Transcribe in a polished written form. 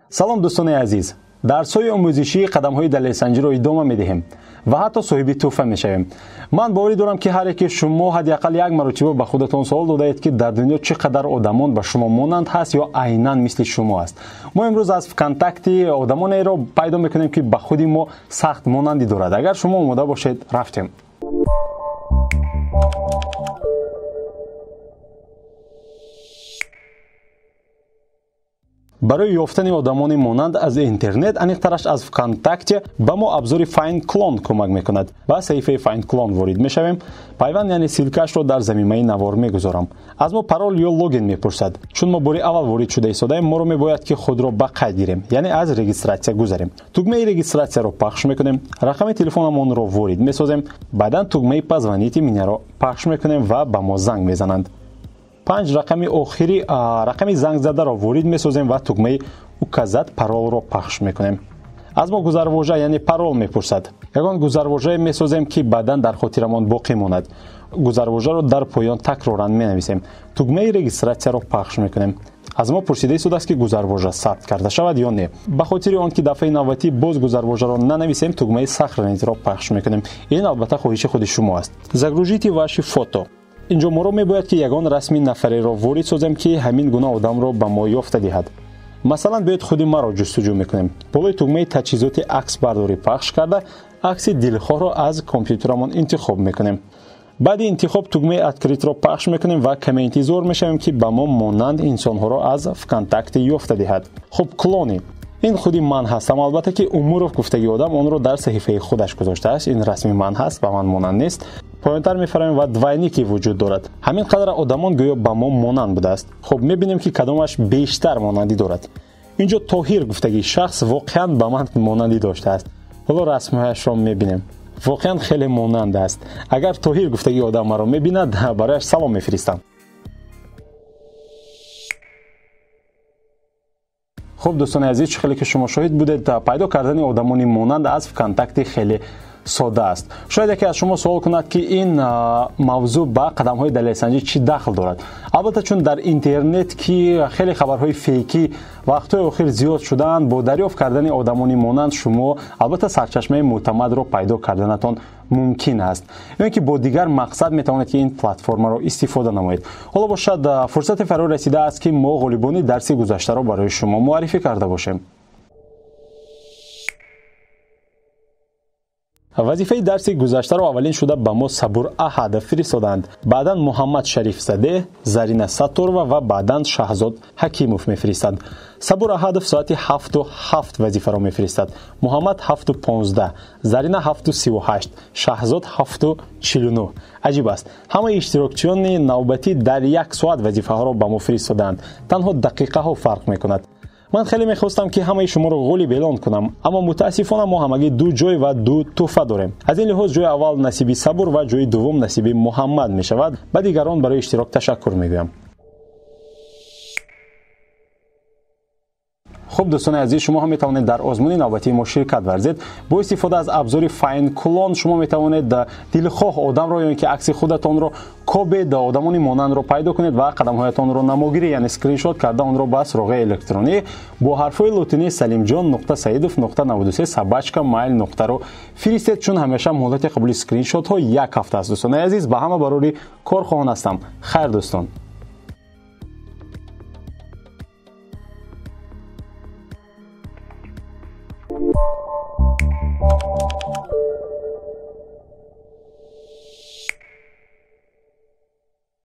Салом, дӯстони азиз. Дарсҳои омӯзишии қадамҳои далелсанҷиро идома медиҳем ва ҳатто соҳиби тӯҳфа мешавем. Ман боварӣ дорам, ки ҳар яке шумо ҳадди ақал як маротиба ба худатон суол додаед, ки дар дунё чӣ қадар одамон ба шумо монанд ҳаст ё айнан мисли шумо аст. Мо имрӯз аз ВКонтакте одамонеро пайдо мекунем, ки ба худи мо сахт монандӣ дорад. Агар шумо омода бошед, рафтем. Барои ёфтани одамони монанд аз интернет, аниқтараш аз ВКонтакте, ба мо абзори Find Clone кӯмак мекунад. Ба саҳифаи Find Clone ворид мешавем. Пайванд, яъне ссылка ашро дар замимаи навор мегузорам. Аз мо парол ё логин мепурсад. Чун мо бори аввал ворид шуда истодаем, моро мебояд, ки худро ба қайд гирем, яъне аз регистрация гузарем. Тугмаи регистрация ро пахш мекунем, рақами телефонамонро ворид месозем, баъдан тугмаи позвоните меня ро пахш мекунем ва ба мо занг мезананд. Панҷ рақами охири рақами зангзадаро ворид месозем ва тугмаи указать пароль ро пахш мекунем. Аз мо гузарвожа, яъне парол мепурсад. Ягон гузарвожае месозем, ки баъдан дар хотирамон боқӣ монад. Гузарвожаро дар поён такроран менависем. Тугмаи регистрация ро пахш мекунем. Аз мо пурсида истодааст, ки гузарвожа сабт карда шавад ё не. Ба хотири он ки дафъаи навбатӣ боз гузарвожаро нанависем, тугмаи сохранить ро пахш мекунем. Ин албатта хоҳиши худи шумо аст. Загрузите ваши фото. Инҷо моро мебояд, ки ягон расми нафареро ворид созем, ки ҳамин гуна одамро ба мо ёфта диҳад. Масалан, биёед, худи маро ҷустуҷӯ мекунем. Болои тугмаи таҷҳизоти аксбардорӣ пахш карда, акси дилхоҳро аз компютерамон интихоб мекунем. Баъди интихоб тугмаи открыть ро пахш мекунем ва каме интизор мешавем, ки ба мо монанд инсонҳоро аз ВКонтакте ёфта диҳад. Хуб, клони ин худи ман ҳастам. Албатта, ки Умуров гуфтаги одам онро дар саҳифаи худаш гузоштааст. Ин расми ман ҳаст, ба ман монанд нест. Поёнтар мефароем ва двойники вуҷуд дорад. Ҳамин қадар одамон гӯё ба мо монанд будааст. Хуб, мебинем, ки кадомаш бештар монандӣ дорад. Инҷо Тоҳир гуфтаги шахс воқеан ба ман монандӣ доштааст. Ҳоло расмҳояшро мебинем, воқеан хеле монанд аст. Агар Тоҳир гуфтаги одам маро мебинад, барояш салом мефиристам. Хуб, дӯстони азиз, чӣ хеле ки шумо шоҳид будед, пайдо кардани одамони монанд аз ВКонтакте хеле сода аст. Шояд яке аз шумо суол кунад, ки ин мавзӯъ ба қадамҳои далелсанҷӣ чӣ дахл дорад. Албатта, чун дар интернет ки хеле хабарҳои фейкӣ вақтҳои охир зиёд шудаанд, бо дарёфт кардани одамони монанд шумо албатта сарчашмаи мӯътамадро пайдо карданатон мумкин аст ё ки бо дигар мақсад метавонед, ки ин платформаро истифода намоед. Ҳоло бошад, фурсати фаро расидааст, ки мо ғолибони дарси гузаштаро барои шумо муаррифӣ карда бошем. Вазифаи дарси гузаштаро аввалин шуда ба мо Сабур Аҳадов фиристоданд. Баъдан Муҳаммад Шарифзаде, Зарина Сатторова ва баъдан Шаҳзод Ҳакимов мефиристанд. Сабур Аҳадов соати 7:07 вазифаро мефиристад, Муҳаммад 7:15, Зарина 7:38, Шаҳзод 7:49. Аҷиб аст, ҳамаи иштирокчиёни навбатӣ дар як соат вазифаҳоро ба мо фиристодаанд, танҳо дақиқаҳо фарқ мекунад. Ман хеле мехостам, ки ҳамаи шуморо ғолиб эълон кунам, аммо мутаассифона мо ҳамагӣ ду ҷой ва ду тӯҳфа дорем. Аз ин лиҳоз ҷои аввал насиби Сабур ва ҷои дуввум насиби Муҳаммад мешавад. Ба дигарон барои иштирок ташаккур мегӯям. Хуб, дӯстони азиз, шумо ҳам метавонед дар озмуни навбатии мо ширкат варзед. Бо истифода аз абзори Find Clone шумо метавонед дилхоҳ одамро ё ин ки акси худатонро кобед, одамони монандро пайдо кунед ва қадамҳоятонро намогирӣ, яъне скриншот карда, онро ба суроғаи электронӣ бо ҳарфҳои лотинӣ salimjon.saidov.93@mail.ru фиристед, чун ҳамеша муҳлати қабули скриншотҳо як ҳафта аст. Дӯстони азиз, ба ҳама барори кор хоҳон ҳастам. Хайр, дӯстон. You.